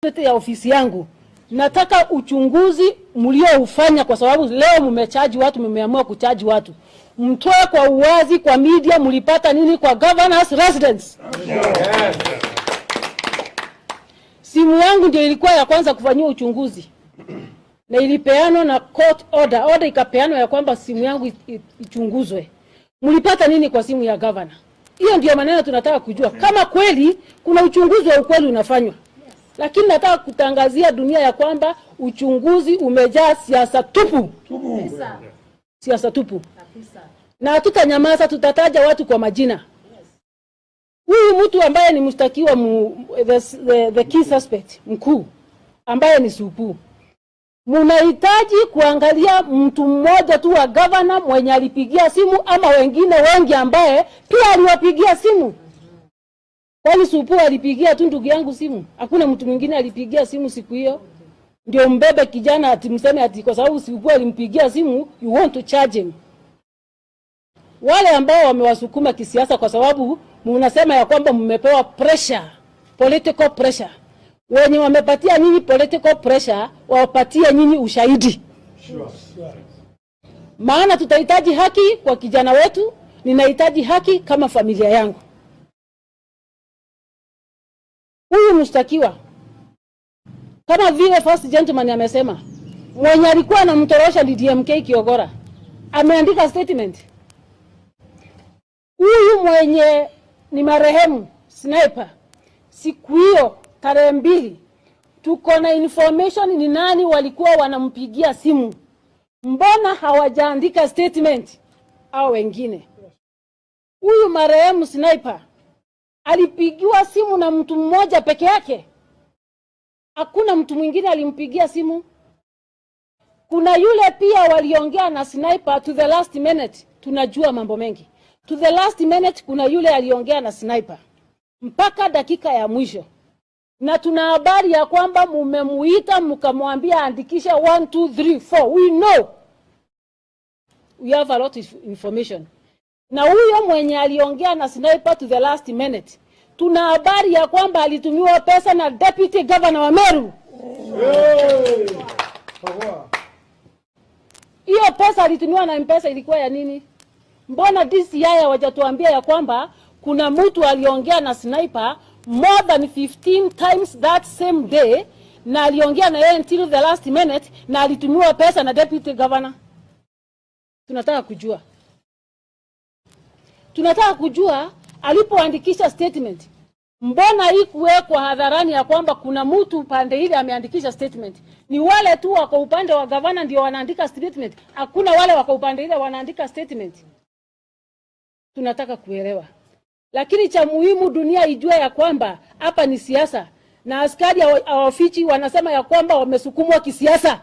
Ya ofisi yangu, nataka uchunguzi mlioufanya, kwa sababu leo mmechaji watu, mmeamua kuchaji watu, mtoe kwa uwazi kwa media, mlipata nini kwa governor's residence. Simu yangu ndio ilikuwa ya kwanza kufanyiwa uchunguzi na ilipeanwa na court order. Order ikapeanwa ya kwamba simu yangu ichunguzwe. Mlipata nini kwa simu ya governor? Hiyo ndio maneno tunataka kujua, kama kweli kuna uchunguzi wa ukweli unafanywa. Lakini nataka kutangazia dunia ya kwamba uchunguzi umejaa siasa tupu. Siasa tupu. Na hatutanyamaza, tutataja watu kwa majina. Huyu mtu ambaye ni mshtakiwa, the key suspect mkuu ambaye ni Supu, munahitaji kuangalia mtu mmoja tu wa governor mwenye alipigia simu ama wengine wengi ambaye pia aliwapigia simu. Kwani Supu alipigia tu ndugu yangu simu? Hakuna mtu mwingine alipigia simu siku hiyo? Ndio mbebe kijana ati mseme ati kwa sababu Supu alimpigia simu you want to charge him. Wale ambao wamewasukuma kisiasa, kwa sababu mnasema ya kwamba mmepewa pressure, political pressure. Wenye wamepatia nyinyi political pressure wapatie nyinyi ushahidi. Maana tutahitaji haki kwa kijana wetu, ninahitaji haki kama familia yangu. Huyu mshtakiwa, kama vile first gentleman amesema, mwenye alikuwa anamtorosha ni DMK Kiogora. Ameandika statement. Huyu mwenye ni marehemu sniper, siku hiyo tarehe 2 tuko na information ni nani walikuwa wanampigia simu. Mbona hawajaandika statement au wengine? Huyu marehemu sniper alipigiwa simu na mtu mmoja peke yake. Hakuna mtu mwingine alimpigia simu. Kuna yule pia waliongea na sniper to the last minute. Tunajua mambo mengi. To the last minute kuna yule aliongea na sniper mpaka dakika ya mwisho. Na tuna habari ya kwamba mumemuita mkamwambia andikisha 1 2 3 4. We know. We have a lot of information. Na huyo mwenye aliongea na sniper to the last minute, tuna habari ya kwamba alitumiwa pesa na deputy governor wa Meru. Hiyo pesa alitumiwa na M-Pesa ilikuwa ya nini? Mbona DCI hawajatuambia ya kwamba kuna mtu aliongea na sniper more than 15 times that same day, na aliongea na yeye until the last minute, na alitumiwa pesa na deputy governor? Tunataka kujua. Tunataka kujua alipoandikisha statement, mbona haikuwekwa hadharani ya kwamba kuna mtu upande ile ameandikisha statement? Ni wale tu wako upande wa governor ndio wanaandika statement, hakuna wale wako upande ile wanaandika statement. Tunataka kuelewa. Lakini cha muhimu dunia ijue ya kwamba hapa ni siasa, na askari hawafichi, wanasema ya kwamba wamesukumwa kisiasa.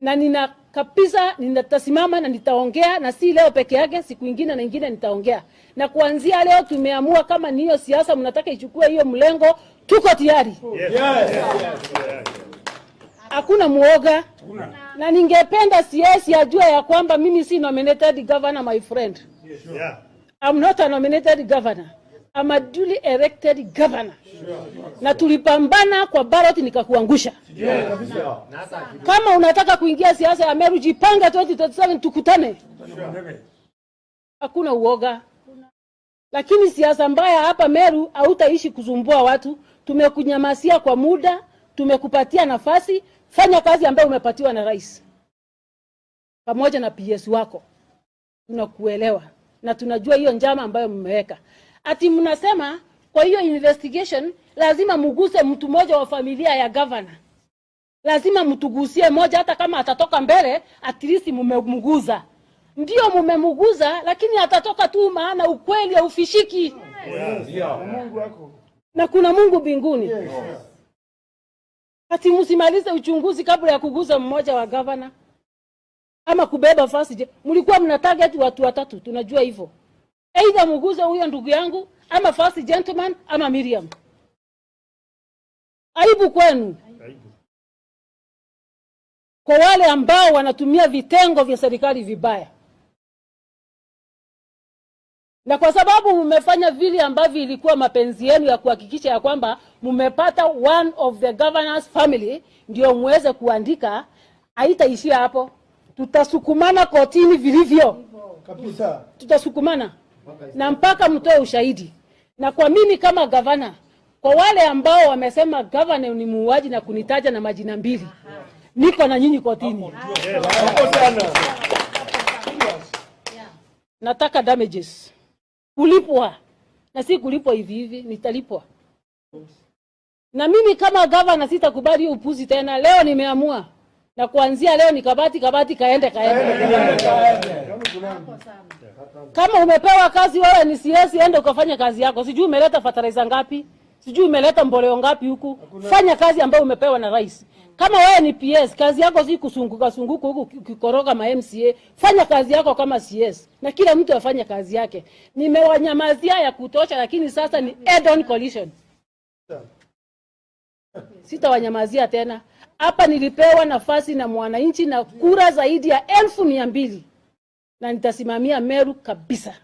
Na nina kabisa nitasimama na nitaongea, na si leo peke yake, siku nyingine na nyingine nitaongea. Na kuanzia leo tumeamua kama ni hiyo siasa mnataka ichukue hiyo mlengo, tuko tayari. Hakuna muoga. Na ningependa CS ajue ya kwamba mimi si nominated governor, my friend. I'm not a nominated governor. I'm a duly elected governor. Na tulipambana kwa ballot nikakuangusha. Kama unataka kuingia siasa ya Meru, jipange 2027 tukutane. Hakuna uoga. Lakini siasa mbaya hapa Meru hautaishi kuzumbua watu. Tumekunyamasia kwa muda, tumekupatia nafasi, fanya kazi ambayo umepatiwa na rais pamoja na PS wako. Tunakuelewa na tunajua hiyo njama ambayo mmeweka. Ati mnasema kwa hiyo investigation lazima muguse mtu mmoja wa familia ya governor. Lazima mtugusie moja, hata kama atatoka mbele at least mmemuguza. Ndio mmemuguza, lakini atatoka tu, maana ukweli haufishiki. Na kuna Mungu mbinguni. Ati msimalize uchunguzi kabla ya kuguza mmoja wa governor ama kubeba first. Mlikuwa mna target watu watatu, tunajua hivyo. Either muguze huyo ndugu yangu ama first gentleman ama Miriam. Aibu kwenu. Kwa wale ambao wanatumia vitengo vya serikali vibaya. Na kwa sababu mmefanya vile ambavyo ilikuwa mapenzi yenu ya kuhakikisha ya kwamba mmepata one of the governor's family ndio muweze kuandika, haitaishia hapo. Tutasukumana kotini vilivyo. Kabisa. Tutasukumana na mpaka mtoe ushahidi. Na kwa mimi kama gavana, kwa wale ambao wamesema gavana ni muuaji na kunitaja na majina mbili, niko na nyinyi kotini. Hapo sana. Nataka damages kulipwa, na si kulipwa hivi hivi, nitalipwa. Na mimi kama gavana sitakubali hiyo upuzi tena. Leo nimeamua, na kuanzia leo ni kabati kabati, kaende kaende. Kama umepewa kazi wewe ni CS, ende ukafanya kazi yako. Sijui umeleta fertilizer ngapi, sijui umeleta mboleo ngapi huku. Fanya kazi ambayo umepewa na rais. Kama wewe ni PS, kazi yako si kusunguka sunguka huku ukikoroga ma MCA. Fanya kazi yako kama CS, na kila mtu afanye kazi yake. Nimewanyamazia ya kutosha, lakini sasa ni head on collision. Sitawanyamazia tena. Hapa nilipewa nafasi na mwananchi na kura zaidi ya 200,000 na nitasimamia Meru kabisa.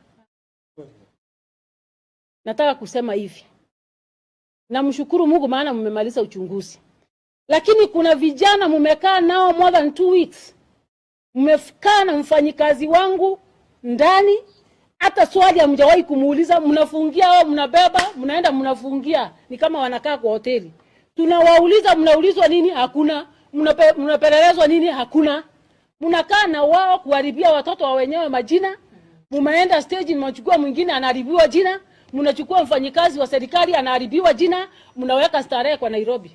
Nataka kusema hivi, namshukuru Mungu maana mmemaliza uchunguzi, lakini kuna vijana mmekaa nao more than 2 weeks, mmekaa na mfanyikazi wangu ndani, hata swali hamjawahi kumuuliza. Mnafungia au mnabeba, mnaenda mnafungia, ni kama wanakaa kwa hoteli. Tunawauliza, mnaulizwa nini? Hakuna. Mnapelelezwa nini? Hakuna. Mnakaa na wao kuharibia watoto wa wenyewe majina. Mumeenda stage, mnachukua mwingine anaharibiwa jina, mnachukua mfanyikazi wa serikali anaharibiwa jina, mnaweka starehe kwa Nairobi.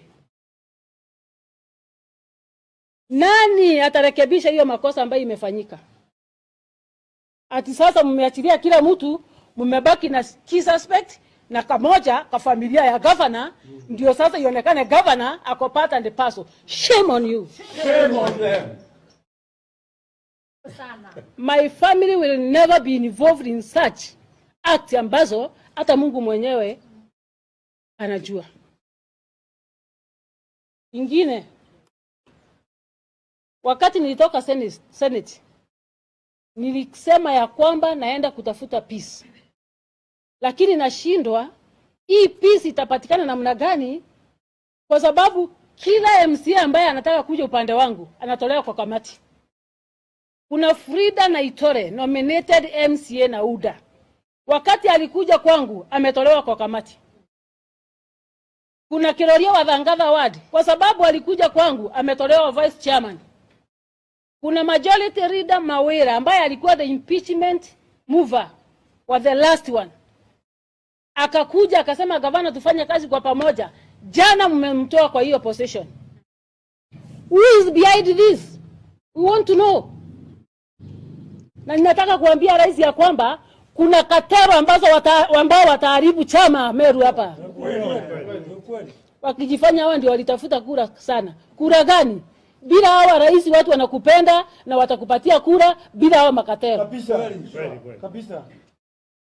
Nani atarekebisha hiyo makosa ambayo imefanyika? Ati sasa mmeachilia kila mtu, mmebaki na key suspect na kamoja ka familia ya governor, ndio sasa ionekane governor ako part and parcel. Shame on you. Shame on them. My family will never be involved in such act ambazo hata Mungu mwenyewe anajua. Ingine, wakati nilitoka Senate, nilisema ya kwamba naenda kutafuta peace, lakini nashindwa hii peace itapatikana namna gani, kwa sababu kila MCA ambaye anataka kuja upande wangu anatolewa kwa kamati. Kuna Frida Naitore, nominated MCA na UDA. Wakati alikuja kwangu ametolewa kwa kamati. Kuna Kiroria wa Thangatha Ward, kwa sababu alikuja kwangu ametolewa vice chairman. Kuna majority leader Mawira ambaye alikuwa the impeachment mover wa the last one. Akakuja akasema, "Gavana, tufanye kazi kwa pamoja." Jana mmemtoa kwa hiyo position. Who is behind this? We want to know. Na ninataka kuambia rais ya kwamba kuna katero ambao wataharibu chama Meru hapa. Wakijifanya hao ndio walitafuta kura sana. Kura gani? Bila hawa rais watu wanakupenda na watakupatia kura bila hawa makatero. Kabisa. Kabisa.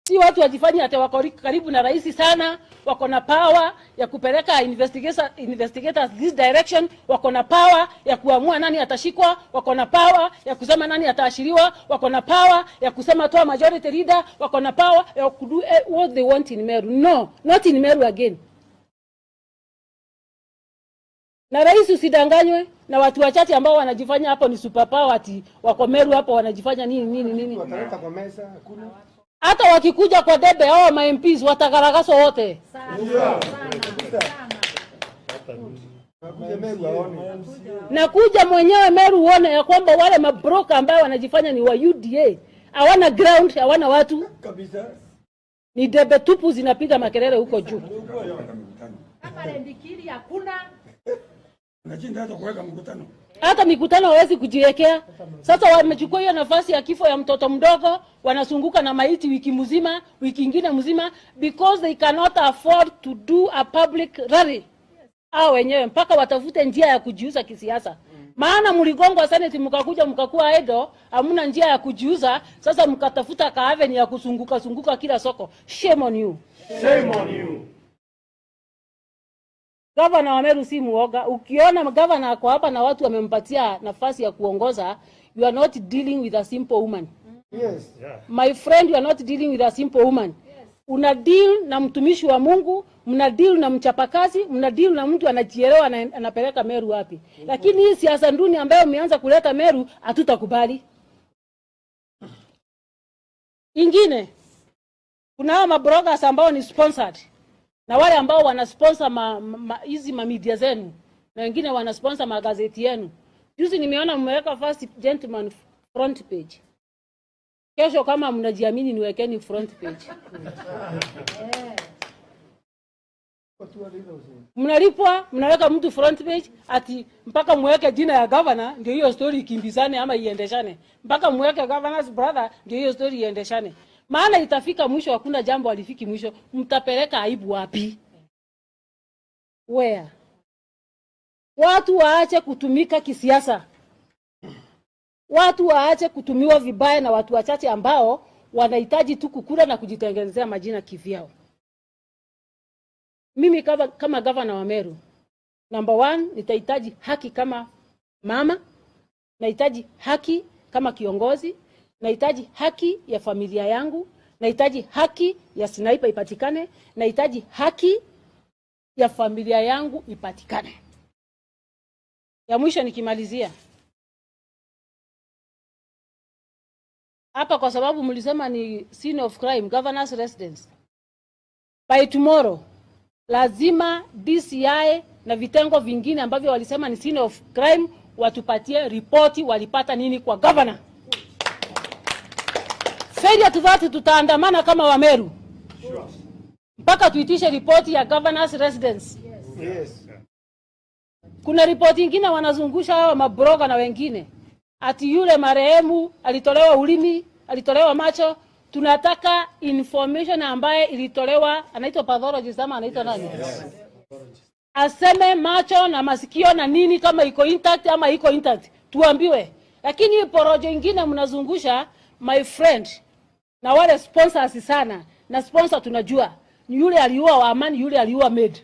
Si watu wajifanye ati wako karibu na rais sana, wako na power ya kupeleka investigators this direction, wako na power ya kuamua nani atashikwa, wako na power ya kusema nani ataashiriwa, wako na power ya kusema toa majority leader, wako na power ya kudo what they want in Meru. No, not in Meru again. Na rais, usidanganywe na watu wachache ambao wanajifanya hapo ni superpower, ati wako Meru hapo wanajifanya nini nini nini. Wataleta kwa meza, hakuna. Hata wakikuja kwa debe hao ma MPs watagaragazwa wote. Kabisa. Wakuje Meru waone. Na kuja mwenyewe Meru uone ya kwamba wale mabroka ambao wanajifanya ni wa UDA hawana ground, hawana watu, Kabisa. Ni debe tupu zinapiga makelele huko juu. Kama Rendikiri hakuna. Unashinda hata kuweka mkutano. Hata mikutano hawezi kujiwekea. Sasa wamechukua hiyo nafasi ya kifo ya mtoto mdogo, wanazunguka na maiti wiki mzima, wiki ingine mzima, because they cannot afford to do a public rally. Hao wenyewe mpaka watafute njia ya kujiuza kisiasa. Maana mligongwa Senate, mkakuja mkakuwa idle, hamna njia ya kujiuza, sasa mkatafuta ka avenue ya kuzunguka zunguka kila soko. Shame on you. Shame on you. Gavana wa Meru si muoga. Ukiona gavana ako hapa na watu wamempatia nafasi ya kuongoza, you are not dealing with a simple woman. Yes. My friend, you are not dealing with a simple woman. Una deal na mtumishi wa Mungu, mna deal na mchapakazi, mna deal na mtu anajielewa anapeleka Meru wapi. Lakini hii siasa nduni ambayo umeanza kuleta Meru hatutakubali. Ingine, kuna hao mabloggers ambao ni sponsored na wale ambao wana sponsor hizi ma media zenu na wengine wana sponsor magazeti yenu. Juzi nimeona mmeweka first gentleman front page. Kesho kama mnajiamini niwekeni front page. Mnalipwa, mnaweka mtu front page ati mpaka muweke jina ya governor ndio hiyo story ikimbizane ama iendeshane. Mpaka muweke governor's brother ndio hiyo story iendeshane. Maana itafika mwisho, hakuna jambo alifiki mwisho. Mtapeleka aibu wapi? Where? Watu waache kutumika kisiasa. Watu waache kutumiwa vibaya na watu wachache ambao wanahitaji tu kukula na kujitengenezea majina kivyao. Mimi kama governor wa Meru, number 1, nitahitaji haki kama mama, nahitaji haki kama kiongozi, nahitaji haki ya familia yangu, nahitaji haki ya sniper ipatikane, nahitaji haki ya familia yangu ipatikane. Ya mwisho nikimalizia hapa, kwa sababu mlisema ni scene of crime, governor's residence. By tomorrow lazima DCI na vitengo vingine ambavyo walisema ni scene of crime watupatie ripoti walipata nini kwa governor. Failure to that, tutaandamana kama Wameru mpaka tuitishe ripoti ya governor's residence. Yes. Kuna ripoti ingine wanazungusha hawa mabroga na wengine ati yule marehemu alitolewa ulimi, alitolewa macho. Tunataka information ambaye ilitolewa, anaitwa pathologist ama anaitwa nani? Yes. Aseme macho na masikio na nini kama iko intact ama iko intact, tuambiwe. Lakini porojo ingine mnazungusha, my friend, na wale sponsors sana, na sponsor tunajua ni yule aliua wa Amani, yule aliua Med.